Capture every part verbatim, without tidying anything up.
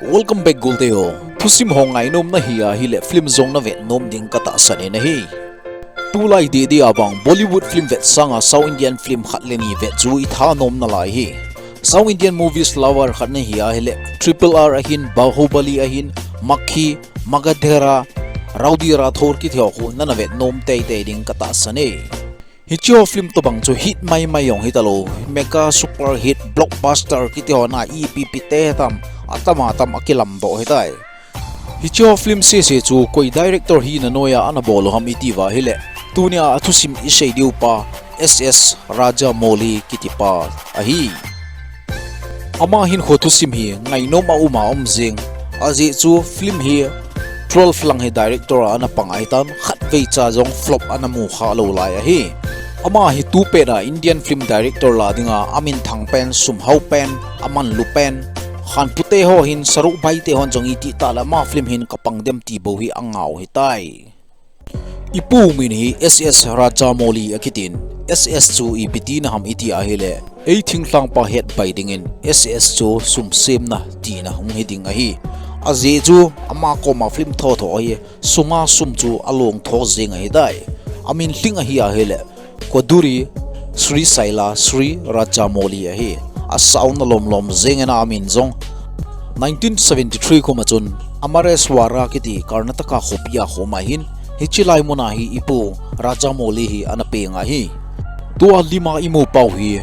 Welcome back, golte ho. Thusim ho ngainom nahi ahile film jong navet nom ding katahsan in ahi. Tulai didi a bang Bollywood film vet sanga South Indian film khat le ni vet chu itha nom nalai hi. South Indian movies lover khat nahi ahile Triple R ahin, Bahubali ahin, Makhi, Magadhera, Rowdy Rathore kiti ho khu nana vet nom teitei ding katahsan e. Hiche ho film tobang chu hit maimai jong hitalou, mega super hit blockbuster kiti ho na ipi ipi te tam, atam atam akilamdoh hitai. Hiche ho film sese chu koi director hina noiya ana bol u ham iti uva ahile, tunia athusim isei diu pa S S Rajamouli kiti pa ahi. Ama hinkho thusim hi ngainom a um a um jing. Ajeh chu film hi twelve lang hi director a ana pang ahitan, khatvei cha jong flop ana mu khalou lai ahi. Ama hi tupet a Indian film director la dinga aminthang pen, sumhao pen, amanlu pen, khanpute ho hin Saruk Bhai te hon jong iti tah le ama film hin kapang dem ti bou hi angao hitai. Ipu min hi S S Rajamouli akitin, S S chu ipi tina ham iti ahile, ei thinglhang pa het bai dingin S S chu sum semna tina hung hi ding ahi. Ajeh chu ama koma film thotho ahi, suma sum chu along tho jing ahitai. Amin lhing ahi ahile, Koduri Sri Saila Sri Rajamouli ahi. Asauna lomlom jeng in amin jong. Nineteen seventy-three kum a chun Amareswara kiti Karnataka khopi a khom ahin, hiche lai muna hi ipu Rajamouli hi ana peng ahi. Tua lima imu pau hi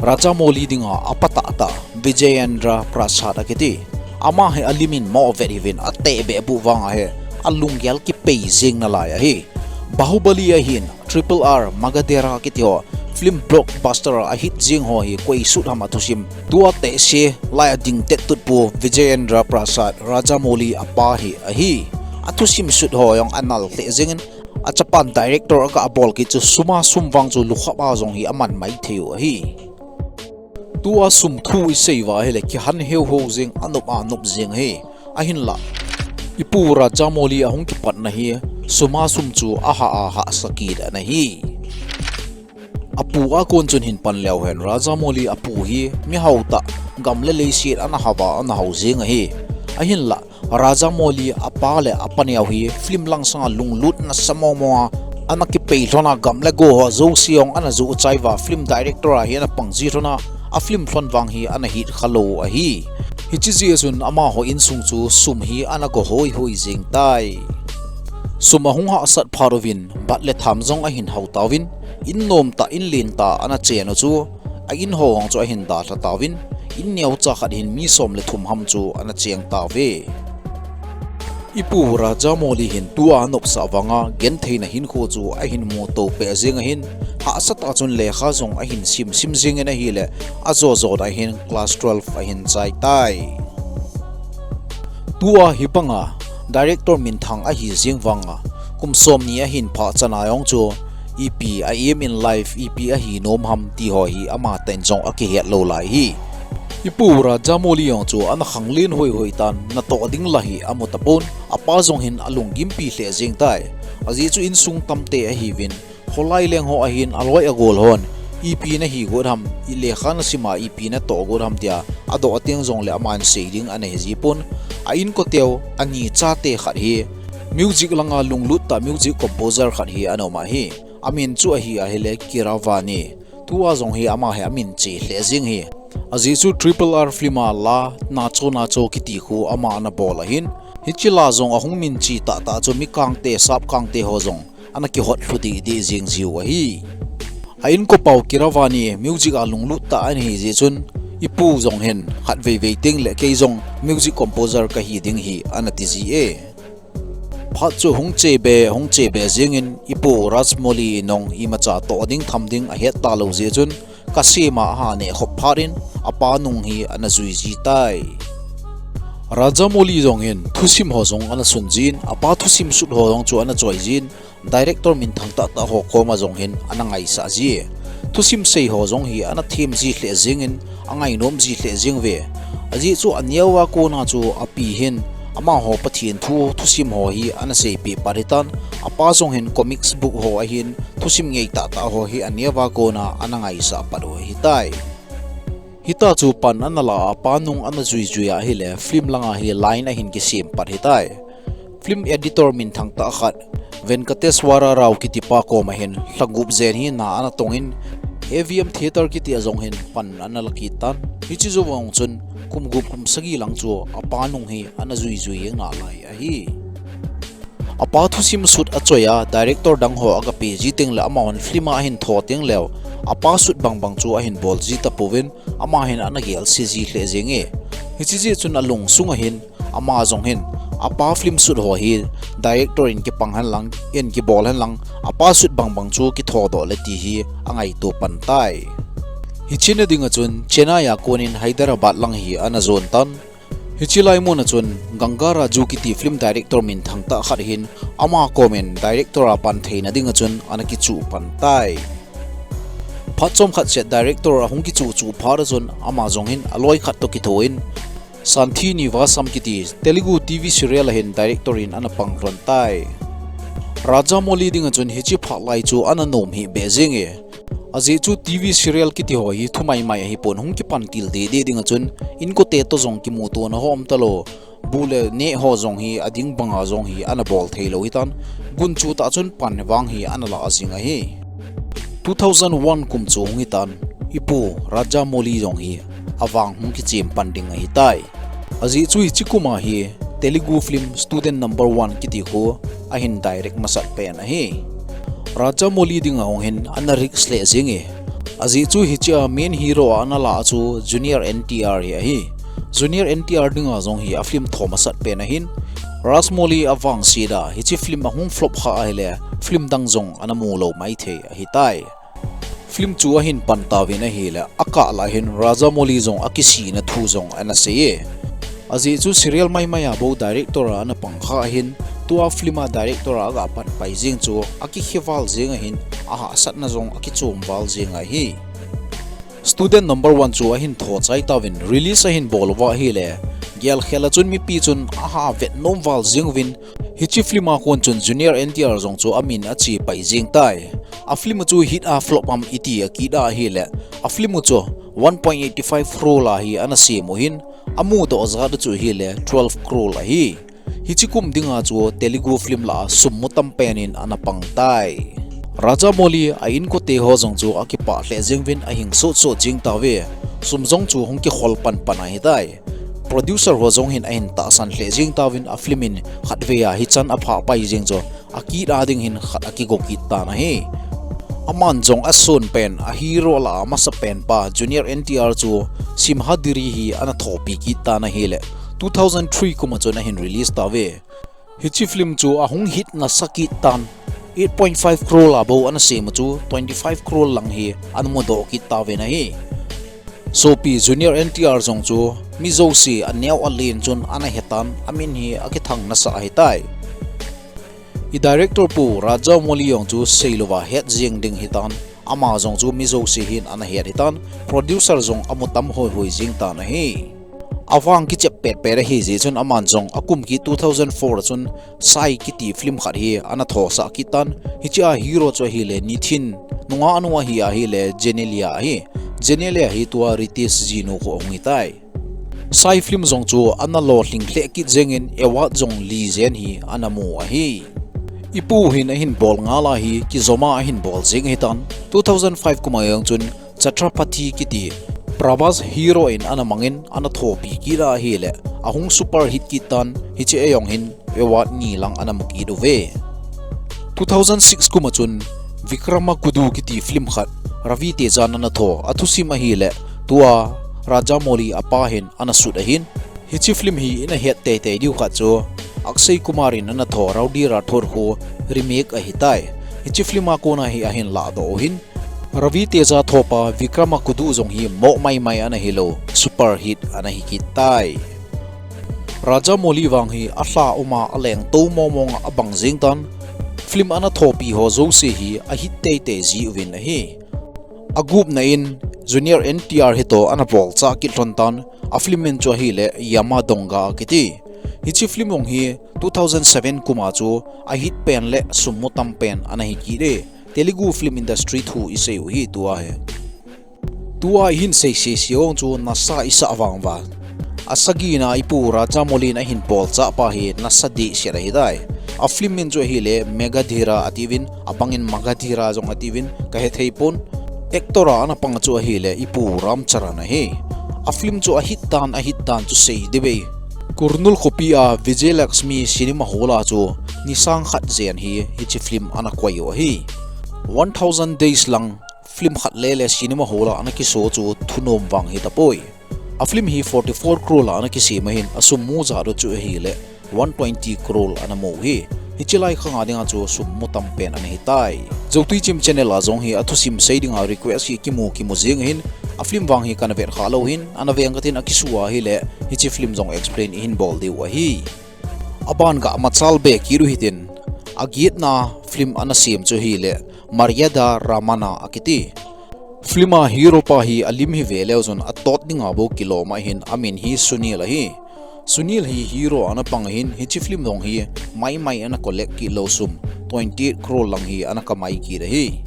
Rajamouli dinga apa tahtah Vijayendra Prasad akiti. Ama hi alimin mo vet hiuvin ateh beh bu vang ahi, alunggel kipei jeng nalai ahi. Bahubali ahin, Triple R, Magadhera kiti ho film blockbuster a hit jing ho hi koi sut ham athusim. Tua tehse lai a ding tet tut pu Vijayendra Prasad, Rajamouli apa hi ahi. Athusim sut ho jong anal lheh jengin, achapan director aga bol kit chu suma sum vang chu lukhap a jong hi aman maithei u ahi. Tua sum thu isei uva ahile kihan heu ho jeng, anop anop jeng ahi. Ahinlah, ipu Rajamouli ahung kipatna hi suma sum chu aha a hahsa kit ana hi. Apu a kon chun hin pan leu hen, Rajamouli apu hi mihao tah, gam le leiset ana hao a, ana hao jeng ahi. Ahinlah, Rajamouli apa le apa neo hi film lang sanga lunglut nasa mong mong a, ana kipei lhon a, gam le go ho jouse jong ana joh chai uva, film director a hi ana pang ji lhon a, a film lhon vang hi ana hit khalou ahi. Hiche jeh a chun amaho insung chu sum hi ana go hoi hoi jeng tai. Sum ahung hahsat phat uvin, bat le tham jong ahin hao tauvin, in nom tah, in len tah ana chen u chu, a in ho jong chu ahin dalha tauvin, in neocha khat hin mi som le thum ham chu ana cheng tauve. Ipu Rajamouli hin tua anopsah vanga gentheina hinkho chu ahin mu to peh jeng ahin, hahsa tah chun lekha jong ahin sim sim jeng in ahile, ajo jo tah hin class twelve ahin chai tai. Tua hi banga director minthang ahi jeng vanga, kum som ni ahin phah chan a jong chu, ipi a aim in life, ipi ahi nom ham ti ho hi amatah in jong akihet lou lai hi. Ipu Rajamouli jong chu ana khanglen hoi hoi tan, natoh ding la hi amu tapon, apa jong hin alunggimpi lheh jeng tai. Ajeh chu insung tamtah ahiuvin, kholai leng ho ahin aloi agol hon, ipi nahi got ham, ilekha nasim a ipi natoh got ham tia adoh teng jongle aman sei ding ana he jipon. A inko teu, ani chate khat hi music langa lunglut tah music composer khat hi ana um ahi. Amin chu ahi ahile Keeravani. Tua jong hi ama hi amin che lheh jeng hi. Ajeh chu Triple R film a la Nacho Nacho kiti khu ama ana bol ahin, hiche la jong ahung min che tahtah chu mi kangte, sap kangte ho jong ana kihot lhu didi jeng jiu ahi. A inko pau Keeravani music a lunglut tah ana hi jeh chun, ipu jong hin khatvei vei teng le kei jong music composer kahi ding hi ana ti ji e. Phat chu hung che be, hung che be jengin, ipu Rajamouli in jong imacha toh ding tham ding ahet talou jeh chun, kasem a aha neh khop phat in, apa nung hi ana jui ji tai. Rajamouli jong hin thusim ho jong ana sun jin, apa thusim sut ho jong chu ana choi jin, director minthang tahtah ho koma jong hin ana ngaisah ji. Thusim sei ho jong hi ana them ji lheh jengin, angainom ji lheh jeng uve. Ajeh chu aneo a kona chu api hin amaho Pathen thu thusim ho hi ana seipeh phat hitan, apa jong hin comics book ho ahin thusim ngei tahtah ho hi aneo a kona ana ngaisah pat u ahitai. Hita chu pan ana la a, apa nung ana jui jui a ahile, film langa hi line ahin kisem pat hitai. Film editor minthang tah khat, Venkateswara Rao kitipa koma hin, lha gup jen hi na ana tongin, A V M Theatre kiti a jong hin pan ana la kit tan. Hiche jou vang chun, kum gup kum sagi lang chu apa nung hi ana jui jui nalai ahi. Apa thusim sut achoi a, director dang ho aga pe ji teng le amahon film a ahin tho teng leu, apa sut bang bang chu ahin bol ji tapouvin, ama hin ana gel se ji lheh jenge. Hiche jeh chun alung sunga hin, ama jong hin, apa film sut ho hi, director in kipang hen lang, in kibol hen lang, apa sut bang bang chu kitho doh le ti hi angaito pan tai. Hiche na dinga chun, Chennai a konin Hyderabad lang hi ana jon tan. Hiche lai muna chun Ganga Raju kiti film director minthang tah khat hin ama komin director a pan theina dinga chun ana kichuh pan tai. Phat chomkhat set director ahung kichuh chuh phat a chun ama jong hin aloi khat toh kithoin Shantinivasam kiti Telugu T V serial a hin director in ana pang lhon tai. Rajamouli dinga chun hiche phat lai chu ana nom hih beh jenge. Ajeh chu T V serial kiti ho hi thu mai mai ahipon, hung kipan til deh deh dinga chun, inkote toh jong kimuto na ho um talou, bu le neh ho jong hi ading banga jong hi ana bol thei lou hitan, gunchu tah chun pan vang hi ana la jing ahi. Two thousand one kum chu hung hitan, ipu Rajamouli jong hi avang hung kichem pan ding ahitai. Ajeh chu hiche kum a hi Telugu film Student Number One kiti khu ahin direct masat pen ahi. Rajamouli dinga hung hin ana risk lheh jenge. Ajeh chu hiche a main hero a ana la chu Junior N T R hi ahi. Junior N T R dinga jong hi a film tho masat pen ahin. Rajamouli avang sida hiche film ahung flop kha ahile film dang jong ana mu lou maithei ahitai. Film chu ahin pan tauvin ahile, akah lah hin Rajamouli jong akisina thu jong ana seiye. Ajeh chu serial mai mai a bou director a ana pang kha ahin, tua film a director a aga pan pai jeng chu akikhe val jeng ahin, ahahsatna jong akichom val jeng ahi. Student Number One chu ahin tho chai tauvin, release ahin bol uva ahile, gel khel a chun mipi chun aha vet nom val jeng uvin, hiche film a kon chun Junior N T R jong chu amin ache pai jeng tai. A film chu hit a flop am iti akit a ahile, a film chu one point eight five crore a hi ana sem u hin, amu doh jat u chu ahile twelve crore ahi. Hiche kum dinga chu Telugu film lah a sum mu tam pen in ana pang tai. Rajamouli a inkote ho jong chu akipah lheh jeng uvin ahing sot sot jeng tauve. Sum jong chu hung kikhol pan pan ahitai. Producer ho jong hin ahin tahsan lheh jeng tauvin a film in khatvei a hichan aphah pai jeng chu akit a ding hin khat akigo kit tan ahi. Aman jong asun pen a hero lah a masa pen pa Junior N T R chu Simhadri hi ana thopi kit tan ahile two thousand three kum a chun ahin release tauve. Hiche film chu ahung hit nasa kit tan, eight point five crore a bou ana sem u chu twenty five crore lang hi ana mu doh kit tauvin ahi. Sopi Junior N T R jong chu mi jouse aneo alen chun ana he tan, amin hi akithang nasa ahitai. I director pu Rajamouli jong chu seilouva het jeng ding hitan, ama jong chu mi jouse hin ana het hitan, producer jong amu tam hoi hoi jeng tan ahi. Avang kichep pet pet ahi jeh chun aman jong akum kit two thousand four a chun Sai kiti film khat hi ana thosah kit tan, hiche a hero chu ahile Nithin, nungah nu ahi ahile Genelia ahi. Genelia hi tua Ritesh ji nu khu ahung hitai. Sai film jong chu ana lolhing lheh kit jengin award jong li jen hi ana mu ahi. Ipu hin ahin bol ngal a hi kijom a ahin bol jeng hitan, two thousand five kum a jong chun Chhatrapati kiti Prabhas hero in ana mangin ana thopi kit a ahile ahung super hit kit tan, hiche a jong hin award ni lang ana mu kit uve. Two thousand six kum a chun Vikramakudhu kiti film khat Ravi Teja in ana tho, athusim ahile tua Rajamouli apa hin ana sut ahin. Hiche film hi ina het teitei diu khat chu Akshay Kumar in ana tho Rowdy Rathore khu remake ahitai. Hiche film a kona hi ahin lahdoh u hin Ravi Teja thopa Vikramakudhu jong hi moh mai mai ana hilou, super hit ana hi kit tai. Rajamouli vang hi alha um a aleng tou mong mong a abang jeng tan, film ana thopi ho jouse hi a hit teitei ji uvin ahi. Agupna in Junior N T R hitoh ana bolchah kit lhon tan, a film min chu ahile Yamadonga kiti. Hiche film jong hi two thousand seven kum a chu a hit pen le sum mu tam pen ana hi kit e. Telugu film industry thu isei u hi tua hi. Tua ihin seisei se jong chu nasa isah vang uva. Asagina ipu Rajamouli in ahin bolchah pa hi nasa dehset ahitai. A film min chu ahile Magadhera atiuvin, abangin Magadhera jong atiuvin, kahethei pon. Actor a ana pang chu ahile ipu Ram Charan ahi. A film chu ahit dan, ahit dan chu sei ding ahi. Kurnool khopi a Vijayalakshmi Cinema Hall a chu ni sang khat jen hi hiche film ana koi u ahi. One thousand days lang film khat lele cinema hall a ana kiso chu thunom vang hitapoi. A film hi forty-four crore a ana kisem ahin, asum mu jat u chu ahile one twenty crore ana mu hi. Hiche lai khanga dinga chu sum mu tam pen ana hitai. Joutui Chim channel a jong hi athusim sei dinga request hi kimu kimu jing ahin, a film vang hi kana vet kha lou hin, ana veng katin akisuh ahile hiche film jong explain ihin bol diu ahi. Aban gah machal be kit u hitin, agetna film ana sem chu ahile Maryada Ramana akiti. Film a hero pa hi alim hi ve leu chun atot dinga bou kilom ahin, amin hi Sunil ahi. Sunil hi hero ana pang ahin, hiche film jong hi maimai ana collect kit lou sum twenty-eight crore lang hi ana kamai kit ahi.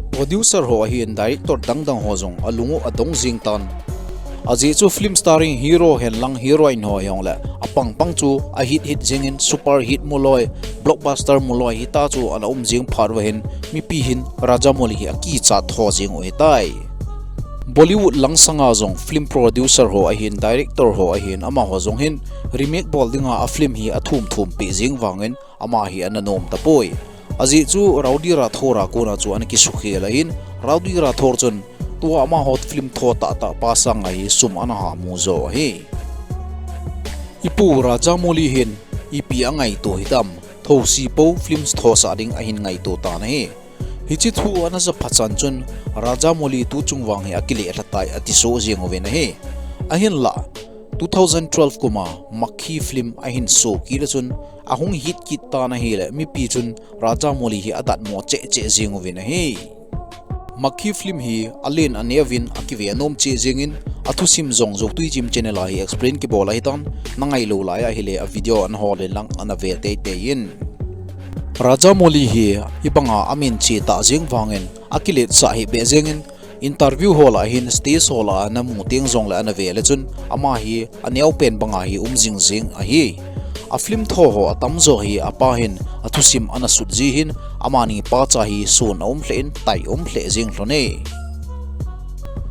Producer ho ahin, director dangdang ho jong alung u adong jing tan. Ajeh chu film starring hero hen lang heroine ho hijongle apang pang chu ahit hit jingin, super hit muloi, blockbuster muloi hita chu ana um jing phat uva hin, mipi hin Rajamouli hi akichat tho jing u ahitai. Bollywood lang sanga jong film producer ho ahin, director ho ahin, amaho jong hin remake bol dinga a film hi athum thum peh jing vangin ama hi ana nom tapoi. Ajeh chu Rowdy Rathore a kona chu ana kisukhel ahin, Rowdy Rathore chun tua amaho film tho tahtah pa sanga hi sum ana ha mu jo ahi. Ipu Rajamouli hin ipi angaito hitam, thousi pou films thosah ding ahin ngaito tan ahi. Hiche thu ana ja phat chan chun Rajamouli tuchung vang hi akile lha tai ati soh jeng uvin ahi. Ahinlah, two thousand twelve kum a Makhi film ahin so kit le chun ahung hit kit tan ahile mipi chun Rajamouli hi adatmo cheh cheh jeng uvin ahi. Makhi film hi alen aneuvin akive nom cheh jengin, athusim jong Joutui Chim channel a hi explain kibol ahitan, nangai lou lai ahile a video ana hol in lang ana ve teitei in. Rajamouli hi hibanga amin che tah jeng vangin akiletsah hih beh jengin, interview ho lah hin, stage ho lah a ana mu teng jongle ana ve le chun ama hi aneo pen banga hi um jing jing ahi. A film tho ho atamjo hi apa hin athusim ana sut ji hin, amani pacha hi sun aum lheh in tai um lheh jing lhon e.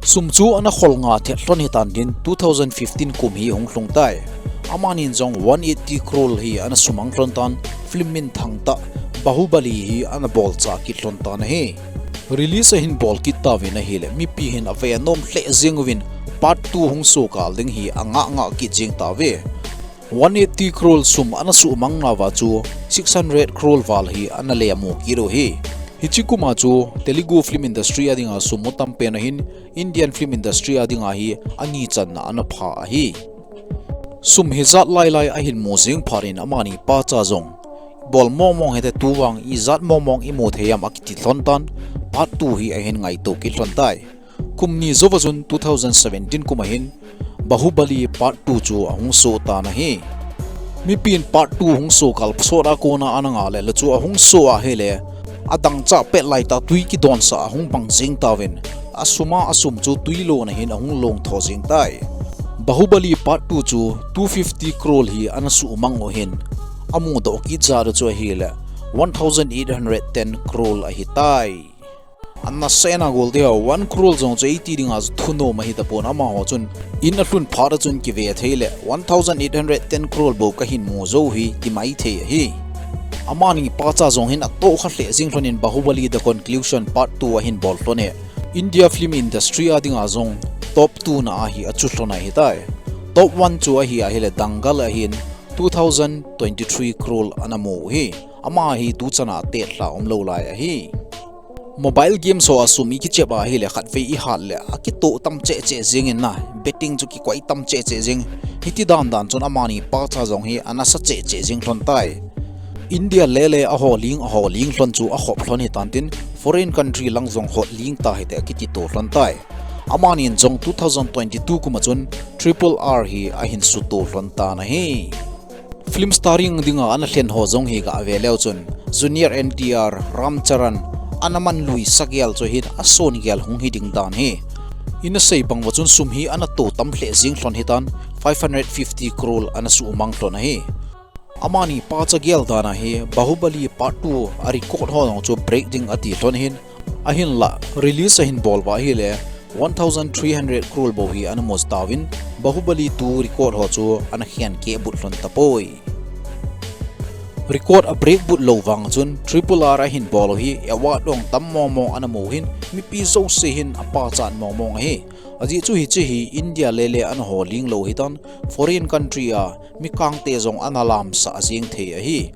Sum chu ana khol nga thet lhon hitan tin two thousand fifteen kum hi hung lhung tai. Amanin jong one eighty crore hi ana sumang lhon tan, film minthang tah Bahubali hi ana bolchah kit lhon tan ahi. Release ahin bol kit tauvin ahile mipi hin ave nom lheh jeng uvin, part two hung so kal ding hi angah ngah kit jeng tauve. One eighty crore sum ana sumang nauva chu six hundred crore val hi ana le amu kit u ahi. Hiche kuma chu Telugu film industry a dinga sum mu tam pen ahin, Indian film industry a dinga hi ani channa ana pha ahi. Sum hijat lai lai ahin mu jing phat in amani pacha jong bol mong mong hite, tuvang ijat mong mong imu thei ham akiti lhon tan, part two hi ahin ngaito kit lhon tai. Kum ni jouva chun two thousand seventeen kum a hin Bahubali part two chu ahung so tan ahi. Mipin part two hung so kal sot a kona ana ngah le le chu ahung so ahile adang chah pet lai tah tui kidonsah ahung bang jing tauvin, asum a asum chu tui lona hin ahung long tho jing tai. Bahubali part two chu two fifty crore hi ana sumang u hin, amudoh kit jat u chu ahile one thousand eight hundred ten crore ahitai. Ana sena gol te ho, one crore jong chu eiti dinga chu thunom ahi tapon, amaho chun in alhun phat a chun kive thei le one thousand eight hundred ten crore bou kahin mu jou hi ti mai thei ahi. Amani pacha jong hin atoh kha lheh jing lhon in Bahubali The Conclusion part two ahin bol lhon e. India film industry a dinga jong top two na ahi achu lhon ahitai. Top one chu ahi ahile Dangal ahin two thousand twenty-three crore ana mu u hi. Ama hi tuchan a tet lha umlou lai ahi. Mobile games ho a sum ikichep ahile khatvei ihat le akitoh tam cheh cheh jing in na, betting chu kikoi tam cheh cheh jing. Hiti dan dan chun amani pacha jong hi anasa cheh cheh jing lhon tai. India lele aho ling aho ling lhon chu akhop lhon hitan tin, foreign country lang jong hot ling ta hite akiti to lhon tai. Amanin jong two thousand twenty-two kum a chun triple R hi ahin suto lhon tan ahi. Film starring dinga ana lhen ho jong hi gah ve leu chun Junior N T R, Ram Charan, ana man lui sa gel chu hin a son gel hung hi ding dan hi. Ina sei bang uva chun sum hi ana to tam lheh jing lhon hitan, five hundred fifty crore ana sumang lhon ahi. Amani pacha gel dan a hi Bahubali Part two a record ho jong chu break ding ati lhon hin, ahinlah release ahin bol uva ahile one thousand three hundred crore bou hi ana mu tauvin, Bahubali two record ho chu ana khen keh but lhon tapoi. Record a break but lou vang chun Triple R ahin bol u hi award dong tam mong mong ana mu hin, mipi jouse hin apachat mong mong ahi. Ajeh chu hiche hi India lele ana ho ling lou hitan, foreign country a mi kangte jong ana lamsah jeng thei ahi.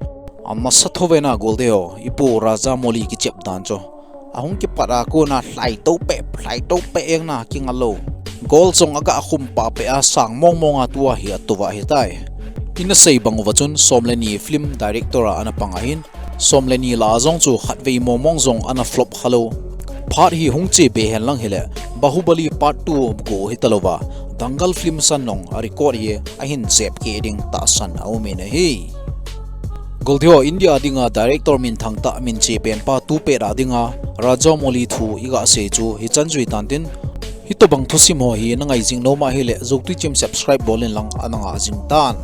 Amasa thovena golte ho, ipu Rajamouli kichep dan chu. Ahung kipat a kona lhai to peh, lhai to peh engna kinga lou. Goal jong aga khum pah peh a sang mong mong a tua hi atuva hitai. Ina sei bang uva chun som le ni film director a ana pang ahin, som le ni lah a jong chu khatvei mong mong jong ana flop khalou. Part hi hung che be hen lang hile, Bahubali Part two go hita louva, Dangal film san nong a record hi ahin chep keh ding tahsan aumin ahi. Golte ho, India dinga director minthang tah min che pen pa tu pet a dinga Rajamouli thu iga sei chu hichan chu hitan tin, hitobang thusim ho hi na ngai jing nom ahile, Joktuichem subscribe bol in lang ana ngah jing tan.